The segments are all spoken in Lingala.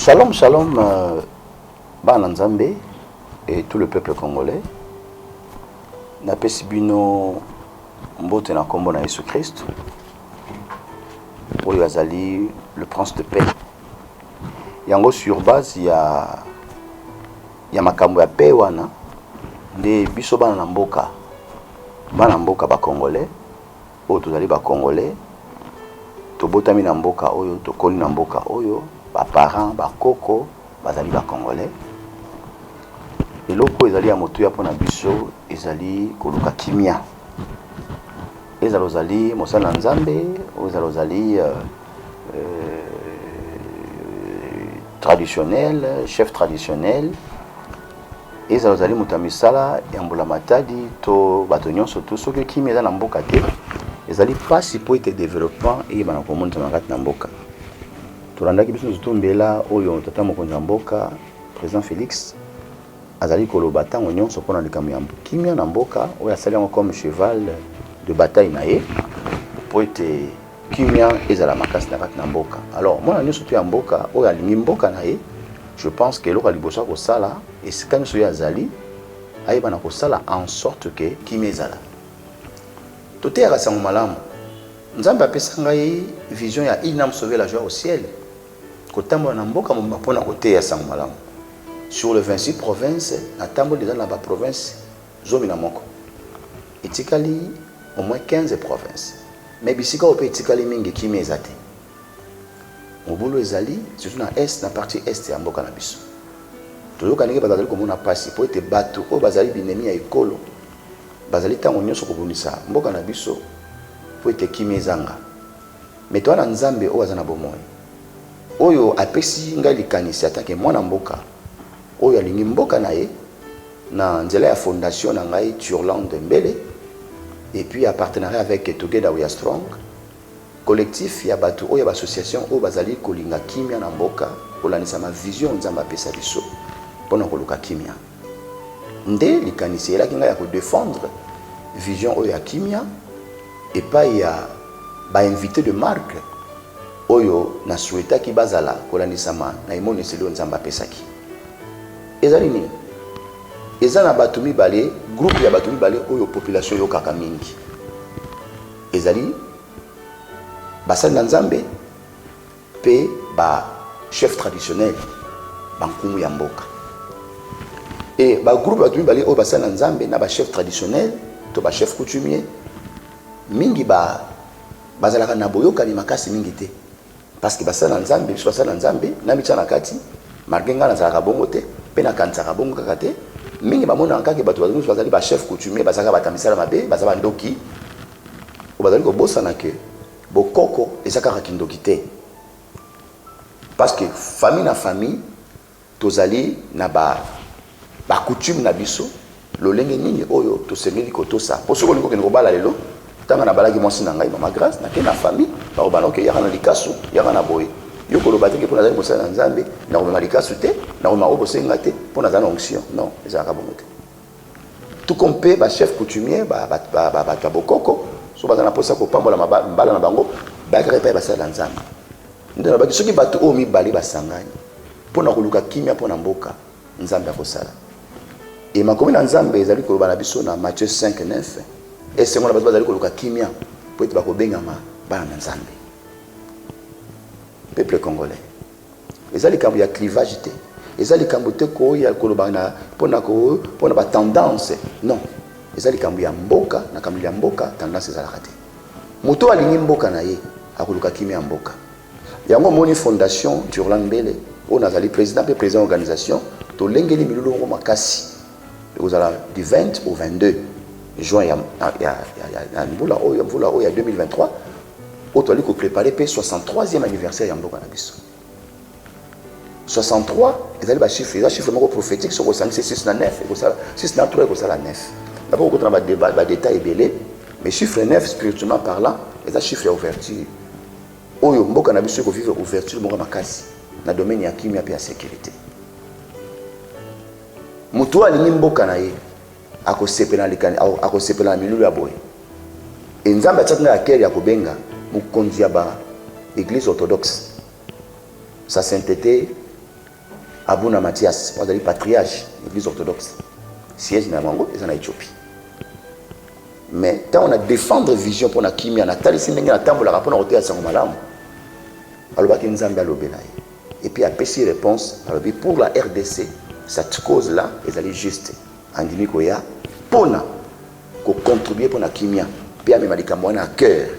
Shalom, shalom, bana Nzambe et tout le peuple congolais. Napesi bino mbote na kombo na Yesu Christ, oyo azali le prince de paix. Yango, sur base ya makambo ya paix wana nde biso bana na mboka, bana mboka bacongolais oyo tozali bacongolais, tobotami na mboka oyo, tokoli na mboka oyo, baparent, bakoko bazali bacongolais. Eloko ezali ya motuya mpona biso ezali koluka kimia. Ezala ozali mosali na Nzambe, oyo ezala ozali traditionnel, chef traditionnel, ezala ozali moto ya misala ya mbula matadi to bato nyonso tu, soki kimia eza na mboka te, ezali mpasi mpo ete développement eyebana komonisama kati na mboka. Tolandaki biso nyonso mbela oyo tata mokonzi ya mboka, président Félix, azali koloba ntango nyonso mpona likambo ya kimia na mboka, oyo asali yango comme cheval de bataille na ye mpo ete kimia ezala makasi na kati na mboka. Alors, mwana nyonso to ya mboka oyo alingi mboka na ye, je pense ke eloko ya liboso ya kosala, esika nyonso oyo azali, ayeba na kosala en sorte ke kimia ezala. Toteyaka sango malamu. Nzambe apesa ngai vision ya Une âme sauvée, la joie au ciel, kotambola na mboka mobimba mpona koteya sango malamu sur le 26 province. Natamboli eza na baprovince 11, etikali au moins 15 provinces, mais bisika oyo mpe etikali mingi, kimia eza te, mobulu ezali, surtout na est, na partie est ya mboka na biso. Toyoka ndenge bato bazali komona mpasi mpo ete bato oyo bazali binemi ya ekolo bazali ntango nyonso kobundisa mboka na biso mpo ete kimia ezanga. Me toza na Nzambe oyo aza na bomoi, oyo apesi ngai likanisi atake mwana mboka oyo alingi mboka na ye, na nzela ya fondation na ngai Turlande Mbele, et puis en partenariat avec Together We Are Strong, collectif ya bato oyo ya baassociation oyo bazali kolinga kimia na mboka, kolandisama vision Nzambe apesa biso mpona koluka kimia. Nde likanisi eyelaki ngai ya kodéfendre vision oyo ya kimia epai ya bainvité de marque oyo nasouhaitaki bazala kolandisama na emoniseli oyo Nzambe apesaki. Ezali nini? Eza na bato mibale, groupe ya bato mibale oyo population eyokaka mingi. Ezali basali na Nzambe mpe bachef traditionnel, bankumu ya mboka. E bagroupe bato mibale oyo, basali na Nzambe na bachef traditionnel to bachef coutumier, mingi bazalaka na boyokani makasi mingi te, parce que basali na Nzambe, biso basali na Nzambe na mitya na kati, malgré ngai nazalaka bongo te mpe nakanisaka bongo kaka te, mingi bamonaka kaka bato nyonso bazali bachef coutumier bazalaka bato ya misala mabe, baza bandoki. Oyo bazali kobosana ke bokoko eza kaka kindoki te, parce que famille na famille tozali na bacoutume na biso, lolenge nini oyo tosengeli kotosa. Mpo soki olingi kokende kobala lelo, ntango nabalaki mwasi na ngai, mama Grâce, nakei na famille, bakobana oke, yaka na likasu, yaka na boye. Yo koloba te ke mpo nazali mosali na Nzambe, nakomema likasu te, nakomema oyo bosenga te, mpo nazali na onction. Non, ezalaka bongo te. Tout comme mpe bachef coutumier, bato ya bokoko, so baza na mposa kopambola mbala na bango, bayakaka epai basala na Nzambe. Nde nalobaki, soki bato oyo mibale basangani mpo na koluka kimia mpo na mboka, Nzambe akosala. E makomi na Nzambe ezali koloba na biso na Matthieu 5 9: esengo na bato bazali koluka kimia, mpo ete bakobengama bana na Nzambe. Peuple congolais, eza likambo ya clivage te, eza likambo te koya koloba na mpona batendance. Non, eza likambo ya mboka. Na kambo ya mboka, tendance ezalaka te. Moto oyo alingi mboka na ye akoluka kimia ya mboka. Yango omoni fondation Turland Mbele, oyo nazali président mpe président organisation, tolengeli milulu yango makasi. Ekozala du 20 au 22 juin ya mbula oyo, mvula oyo ya 2023, oyo tozali koprépare mpe 63e anniversaire ya mboka na biso. 63 ezali bachiffre, eza chiffre moko prophétique. Soki osangisi 6 na 9, ekosala 6 na 3, ekosala 9. Napo kokota na badétail ebele, mais chiffre 9, spirituellement parlant, eza chiffre ya ouverture, oyo mboka na biso ekovivre ouverture moko makasi na domaine ya kimia mpe ya sécurité. Moto oyo alingi mboka na ye akosepela akosepela na milulu ya boye. E Nzambe atiaki ngai akere ya kobenga mokonzi ya ba église orthodoxe, sa sainteté. Abuna Mathias, oyo azali patriarche Église orthodoxe, siège na bango eza na Éthiopie. Mais ntango na défendre vision mpo na kimia, natalisi ndenge natambolaka mpo na koteya sango malamu, alobaki Nzambe alobela ye, et puis apesi réponse. Alobi pour la RDC, cette cause là ezali juste. Andimi koya mpona kocontribuer mpo na kimia mpe amema likambo wana à cœur.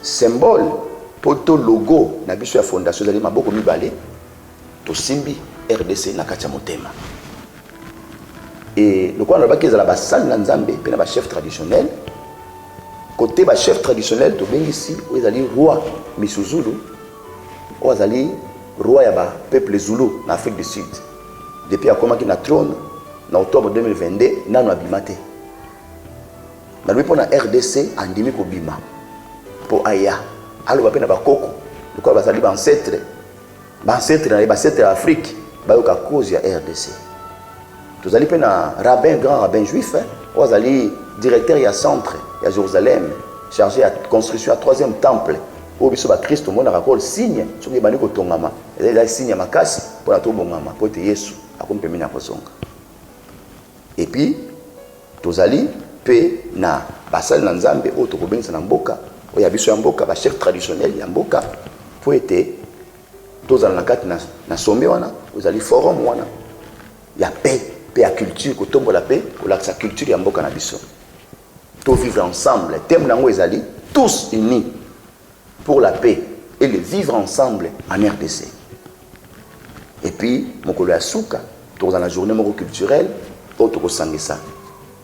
Symbole mpo to logo na biso ya fondation ezali maboko mibale tosimbi RDC na kati ya motema. E lokola nalobaki, ezala basali na Nzambe mpe na bachef traditionnel. Côté bachef traditionnel, tobengisi oyo ezali roi Misuzulu, oyo azali roi ya bapeuple Zulu na Afrique du Sud. Depuis akomaki na trône na octobre 2022, nano abima te. Nalobi mpo na RDC, andimi kobima mpo aya aloba mpe na bakoko, lokola bazali baancêtre, baancêtre na ye, baancêtre ya Afrique, bayoka cause ya RDC. Tozali mpe na rabbin, grand rabbin juif oyo azali directeur ya centre ya Jérusalem, chargé ya construction ya troisième temple, oyo biso bakristo omonaka kol signe soki ebandi kotongama, ezali signe ya makasi mpona tobongama, mpo ete Yesu akomi pembeni ya kozonga. Et puis tozali mpe na basali na Nzambe oyo tokobengisa na mboka oyo ya biso ya mboka, bachef traditionnel ya mboka, mpo ete tozala na kati na sommet wana. Ozali forum wana ya paix mpe ya culture, kotombola mpe kolakisa culture ya mboka na biso, to vivre ensemble. Thème nango ezali "Tous unis pour la paix et le vivre ensemble en RDC". Et puis mokolo ya suka, tokozala na journée moko culturelle oyo tokosangisa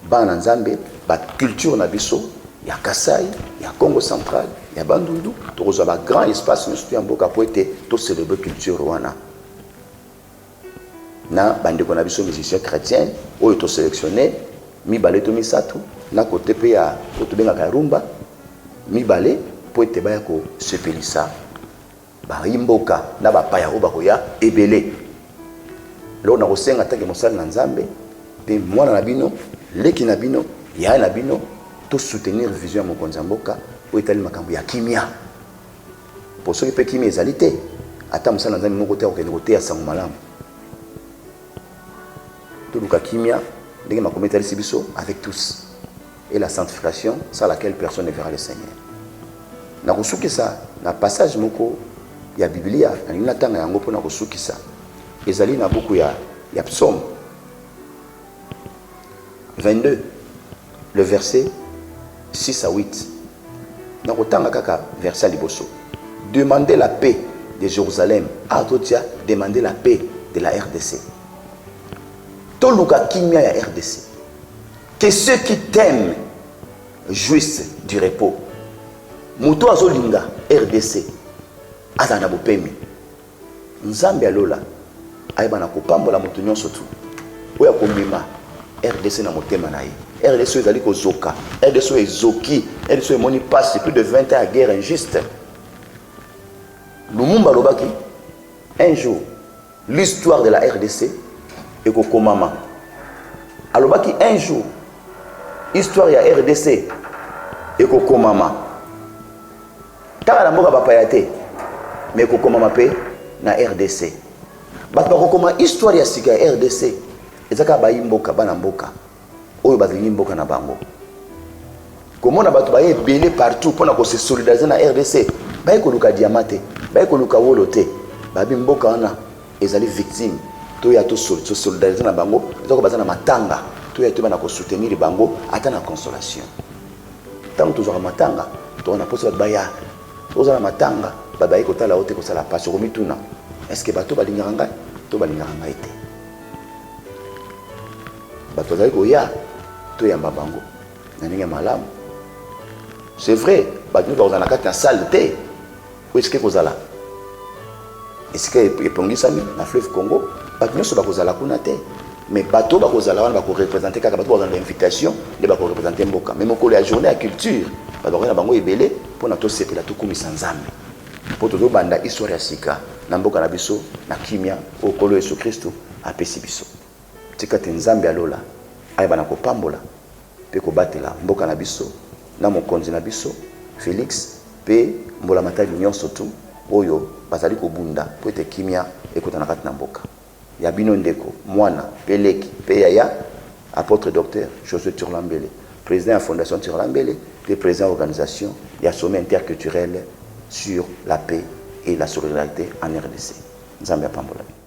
bana na Nzambe, baculture na biso ya Kasai, ya Congo Central, ya Bandundu. Tokozwa bagrand espace nyonso to ya mboka po ete tocélébre culture wana na bandeko na biso musicien chrétien oyo tosélectionne mibale to misato, na kote mpe ya oyo tobengaka ya rumba mibale, mpo ete baya kosepelisa bayi mboka na bapaya oyo bakoya ebele. Loko na kosenga take mosali na Nzambe mpe mwana na bino, leki na bino, yaya na bino, tosoutenir vision ya mokonzi ya mboka oyo etali makambo ya kimia, po soki mpe kimia ezali te, ata mosali na Nzambe moko te akokende koteya sango malamu. Toluka kimia ndenge makomi etalisi biso avec tous, et la sanctification sans laquelle personne ne verra le Seigneur. Nakosukisa na passage moko ya Biblia, nalingi natanga yango mpona kosukisa. Ezali na buku ya Psaume 22, le verset 6 à 8. Nakotanga kaka verset ya liboso: "Demandez la paix de Jérusalem." Ah, totia "Demandez la paix de la RDC". Toluka kimia ya RDC. "Que ceux qui t'aiment jouissent du repos." Moto azolinga RDC azala na bopemi. Nzambe alola ayeba na kopambola moto nyonso tu oyo akomema RDC na motema na ye. RDC oyo ezali kozoka, RDC oyo ezoki, RDC oyo emoni pasi, plus de 20 ans ya guerre injuste. Lumumba alobaki un jour l'histoire de la RDC ekokomama. Alobaki un jour histoire ya RDC ekokomama kaka na mboka bapaya te, mais ekokomama mpe na RDC. Bato bakokoma histoire ya sika ya RDC eza kaka bayi mboka, bana mboka oyo balingi mboka na bango. Komona bato baye ebele partout mpona kose solidariser na RDC, baye koluka diamant te, baye koluka wolo te. Babi mboka wana ezali victime, toya tosolidariser na bango. Eza ko baza na matanga, toya toyeba na kosoutenir bango ata na consolation. Ntango tozwaka matanga, toka na mposa bato baya. Oza na matanga, bato baye kotala yo te, kosala pasi. Okomituna: est-ce bato balingaka ngai to balingaka ngai te? Bato bazali koya, toyamba bango na ndenge ya malamu. C'est vrai, bato nyonso bakozala na kati na salle te. Oyo esika ekozala, esika epongisami na fleuve Congo, bato nyonso bakozala kuna te. Mais bato bakozala wana bakoreprésente kaka bato bakozala na invitation nde bakoreprésente mboka. Mais mokolo ya journée ya culture, bato bakoya na bango ebele mpona tosepela, tokumisa Nzambe, mpo tozobanda histoire ya sika na mboka na biso na kimia oyo Nkolo Yesu Kristo apesi biso. Tika te Nzambe alola ayeba na kopambola mpe kobatela mboka na biso na mokonzi na biso Félix mpe mbula matali nyonso tu. oyo bazali kobunda mpo ete kimia ekota na kati na mboka. Ya bino ndeko, mwana mpe leki mpe yaya, Apôtre Docteur Josué Turlambele, président ya Fondation Turlambele mpe président ya organisation ya Sommet interculturel sur la paix et la solidarité en RDC. Nzambe apambola bino.